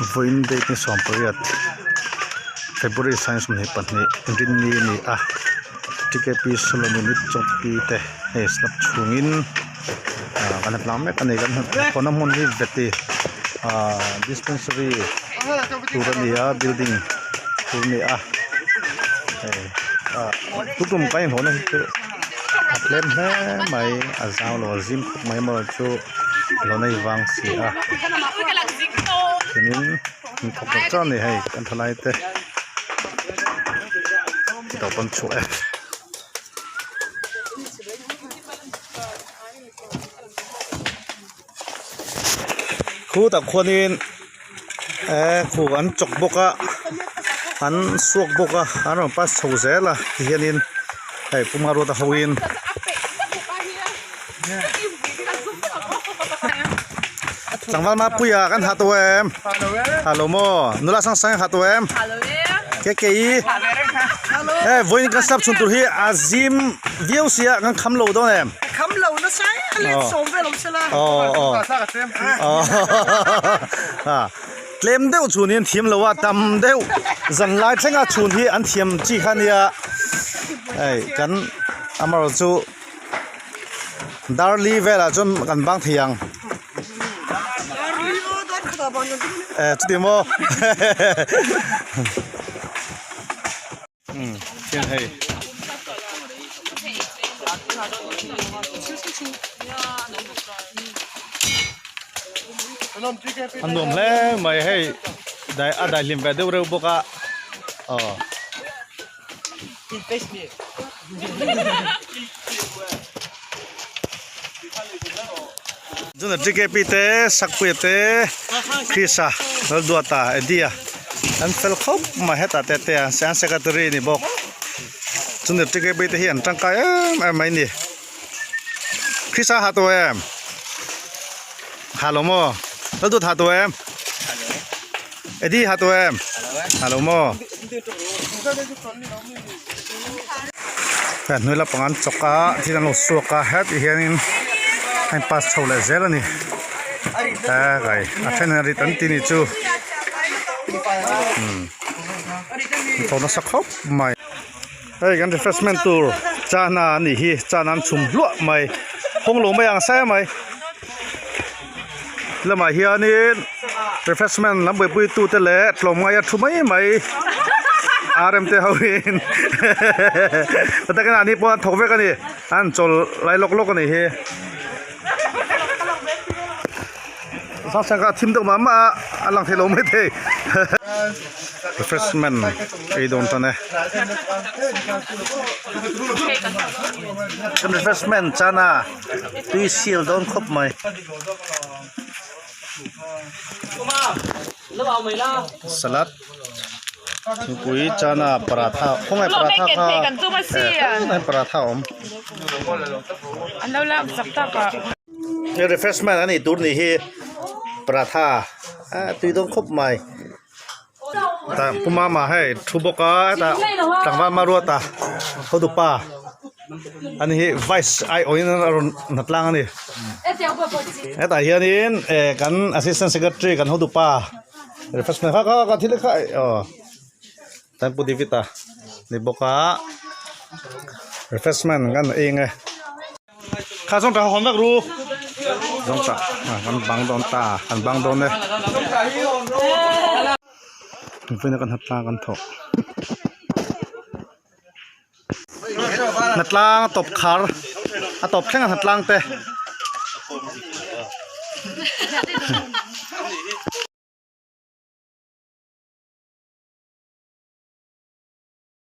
Vawiin date ni sawmpariat February science 22 rinni a ni a T K P Solomon chawpi te hei slab chhungin ah kan hmu tlang mek a ni kan hnathawhna hmun hi veti ah dispensary tur a ni a building tur a ni a hei ah tutum kan inhlawhna hi chu a tlem hle mai a zau lo a zim khawp mai amaherawhchu lo nei vang si a chuanin in thawk tak tak a ni hei kan thalai te tawp an chhuah e. Khutah khuanin eh khu an chawk bawk a an suak bawk a an rawn pass chho zel a tihianin hei puma ruata hoin tlangval mapuia kan ha tawh em ha lo maw nula sang sang ha tawh em ke ke i eh vawiin kan slap chhun tur hi a zim viau sia kan kham lo dawn em. Kham lo nasa e a let sawm vel awm sela. Aw aw aw tlem deuh chhun hi an thiam lo a tam deuh zan lai thlenga chhun hi an thiam chi kha nia hei kan amaherawh chu darli velah chuan kan bang thei ang eh chuti maw umm chuan hei a nuam hle mai hei dai a daihlim ve deuh reuh bawk a aw. Chuna T K P te Sakpuia te Krisa Lalduata Eddie-a an fel khawp mai hetah te te a an secretary a ni bawk chuna T K P te hi an tangkai em em mai a ni Krisa ha tawh em ha lo maw Lalduata ha tawh em Eddie ha tawh em ha lo maw. Hei hnuai lampang an chawk a thil an lo suak a hetih hianin a in pass chho leh zel a ni hekai a then hian rit an ti nih chu umm thaw nasa khawp mai hei kan refreshment tur chana a nih hi chana an chhum hluah mai hawng lo mai ang se mai lamah hianin refreshment lam buaipui tute leh tlawmngaia thu mai mai R M te ho in takin an ni pawh an thawk vek a ni an chawl lai lawk lawk a nih hi sang kha a thim deuh mah mah a a lang thei lo maithei refreshment ei dawn tan e refreshment chana. Tui sil dawn khawp mai. Salad thingpui chana paratha khawngaih paratha kha eh paratha a awm. Refreshment a nih tur nih hi paratha eh tui dawn khawp mai. Tah pu mama hei thu bawk a hetah tlangval maruata hotupa ani hi vice ai awhin a rawn hna tlang a ni hetah hianin eh kan assistant secretary kan hotupa refreshment kha kha thil kha aw tan pu david a ni bawk a refreshment kan ei ang e. Kha zawng ta hawn vek ru zawng ta kan bang dawn ta kan bang dawn e vawiin a kan hnatlang kan thawk hnatlang a tawp khar a tawp thleng a hnatlang te.